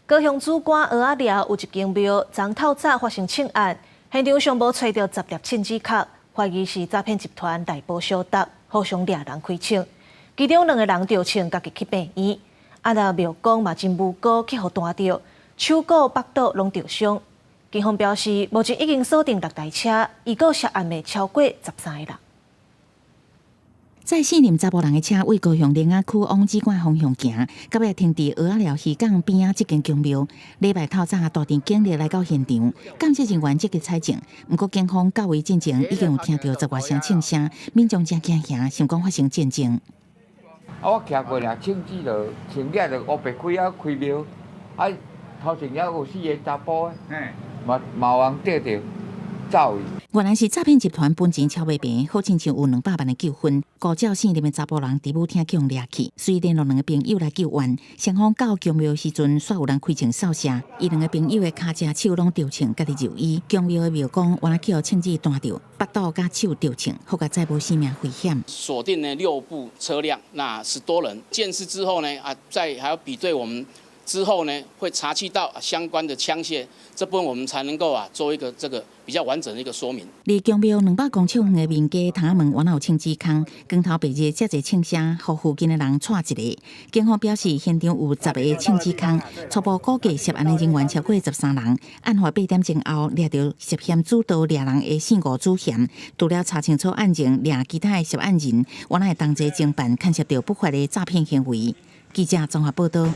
高雄梓官蚵仔寮有一間廟，昨透早發生槍案，現場上無揣著10粒槍子殼，懷疑是詐騙集團內部小賊，互相掠人開槍。其中兩個人著槍，家己去病院。啊，若廟公嘛真無辜去予彈著，手股腹肚攏著傷。警方表示，目前已經鎖定六台車，預估涉案的超過13個人。載四名查埔人的車對高雄苓仔區往梓官方向行，到尾停佇蚵仔寮漁港邊仔這間宮廟。禮拜透早大隊警力來到現場，鑑識人員積極採證。毋過警方到位進前已經有聽著十外聲槍聲，民眾真驚嚇，想講發生戰爭。啊，我徛過爾，槍支就槍架就烏白開啊開廟，啊頭前猶有四個查埔的，嘛嘛有人綴著走去。原來是詐騙集團本錢超袂平，好親像有200萬的糾紛。孤照姓林的查埔人佇舞廳予人掠去，隨聯絡兩個朋友來救援。雙方到宮廟時陣，煞有人開槍掃射，伊兩個朋友的跤脊手攏著槍，家己入醫。宮廟的廟公原來予槍子彈著，腹肚佮手著槍，好佳哉無性命危險。鎖定呢六部車輛，那10多人鑑識之後呢，啊，再還要比對我們之後呢，會查緝到相關的槍械，這部分我們才能夠啊做一個這個比較完整的一個說明。離宮廟200公尺遠的民家窗仔門，原來有槍支空，光頭白日遮濟槍聲，予附近的人掣一下。警方表示，現場有10個槍支空，初步估計涉案的人員超過13人。案發8點鐘後，掠著涉嫌主導掠人的姓吳主嫌，除了查清楚案情，掠其他的涉案人，原來會同齊偵辦牽涉著不法的詐騙行為。記者綜合報道。